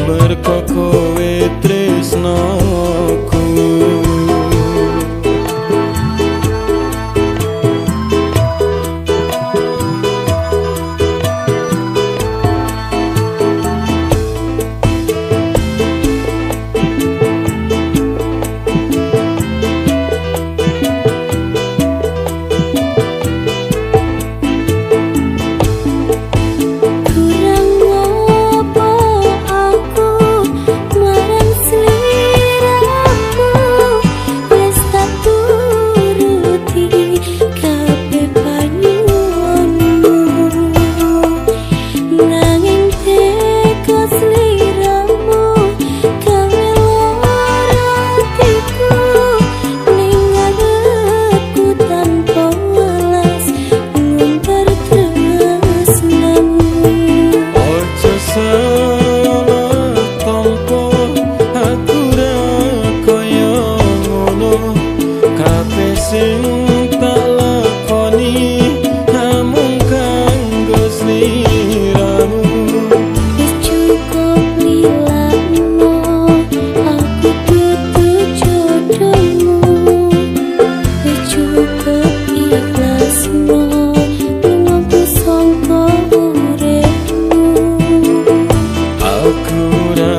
Merko kowe tresnoku. Kurang ngopo aku marang sliramu, wis tak turuti kabeh panyuwunmu, nanging teko sliramu gawe lara atiku ning ngarepku tanpa welas ngumbar tresnamu. Ojo salah tompo, aku ra kaya ngono. Kabeh sing tak lakoni namung kanggo sliramu. Wis cukup lilakno, aku dudu jodohmu. Wis cukup ikhlasno, lungaku sangka uripmu. Aku ra